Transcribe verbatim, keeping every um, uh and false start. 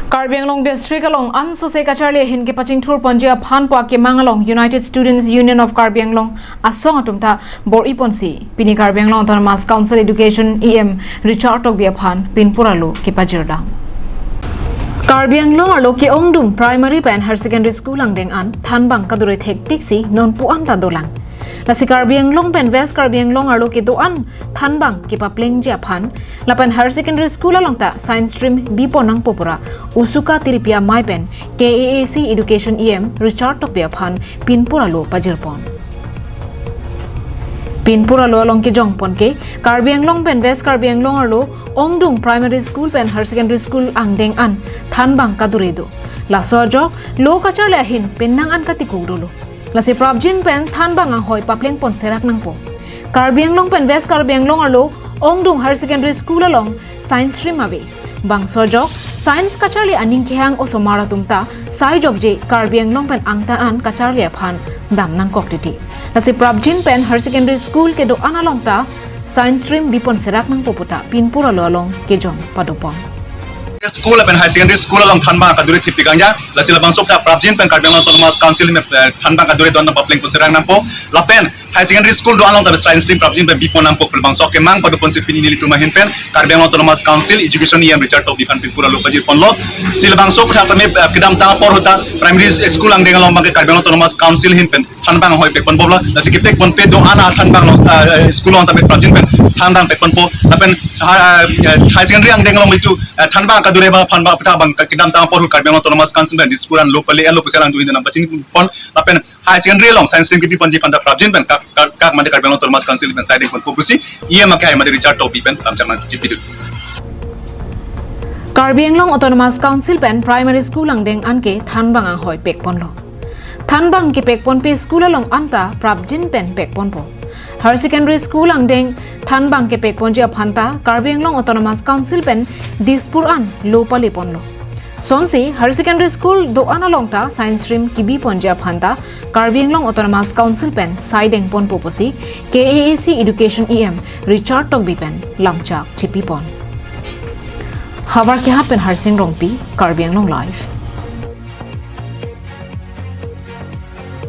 Karbi Anglong District along ansose kacharli ahin kepachingthur ponji aphan pu akemang along United Students Union of Karbi Anglong asong atum ta bor-i ponsi pini Karbi Anglong Autonomous Council Education E M Richard Tokbi aphan pinpur alo kepajirdam. Karbi Anglong arlo ke-ongdung primary pen higher secondary school angdeng an thanbang kadure thektik si nonpu an ta dolang. Lasi Karbi Anglong pen West Karbi Anglong arlo kedo-an thanbang kepaplengji aphan lapen higher secondary school along ta science stream bipon nangpo pu ra USUKA tiripi amei pen K A A C Education E M Richard Tokbi aphan pinpur alo pajirpon. Pinpur alo along kejongpon ke Karbi Anglong pen West Karbi Anglong arlo ongdung primary school pen higher secondary school angdeng an thanbang kadure do. Laso ajok lo kacharli ahin penang an katikuk dolo. Lasi prapjin pen thanbang anghoi paplengpon serak nangpo. Karbi Anglong pen West Karbi Anglong arlo ongdung higher secondary school along science stream ave. Bangso ajok science kacharli aning kehang osomar atum ta sai jokje Karbi Anglong pen angtan an kacharli aphan dam nangkok titi. Lasi prapjin pen higher secondary school kedo-an along ta science stream bipon serak nangpo pu ta pinpur alo along kejong padopon. School lapen higher secondary school along thanbang kadure thepik angja, lasi labangso ta prapjin pen Karbi Anglong Autonomous Council me, eh, thanbang kadure don paplengpon serak nangpo, lapen higher secondary school do-an along ta science stream prapjin pen bipon nangpo pu labangso akemang padoponsi pini nelitum ahin pen Karbi Anglong Autonomous Council Education E M Richard Tokbi aphan pinpur alo pajirponlo. Si labangso aputhak tame, eh, kedamtang apor ahut ta primary school angdeng along abangke Karbi Anglong Autonomous Council ahin pen thanbang anghoi pekponbomlo. Lasi kepekponpe do-an athanbang along, eh, school along tame prapjin pen thanbang pekponpo. Lapen ha-, eh, higher secondary angdeng along itu, eh, thanbang kadure ba thanbang aputhak abang kedamtang apor ahut Karbi Anglong Autonomous Council pen dispur an lo pale an lo pusi alangtum ahin nangpachingpon. Lapen higher secondary along science stream kebiponji aphan ta prapjin pen kak, kak, kak mate Karbi Anglong Autonomous Council pen sai dengponpo pusi E M akehai mate Richard Tokbi pen lamchak nangchipidun. Karbi Anglong Autonomous Council pen primary school angdeng an ke thanbang anghoi pekponlo. Thanbang kepekponpe school along an ta prapjin pen pekponpo. Higher secondary school angdeng thanbang kepekponji aphan ta Karbi Anglong Autonomous Council pen dispur an lo paleponlo. Sonsi higher secondary school do-an along ta science stream kebiponji aphan ta Karbi Anglong Autonomous Council pen sai dengponpo pusi K A A C Education E M Richard Tokbi pen lamchak chipipon. Havar Kehat pen Harsing Rongpi, Karbi Anglong Live.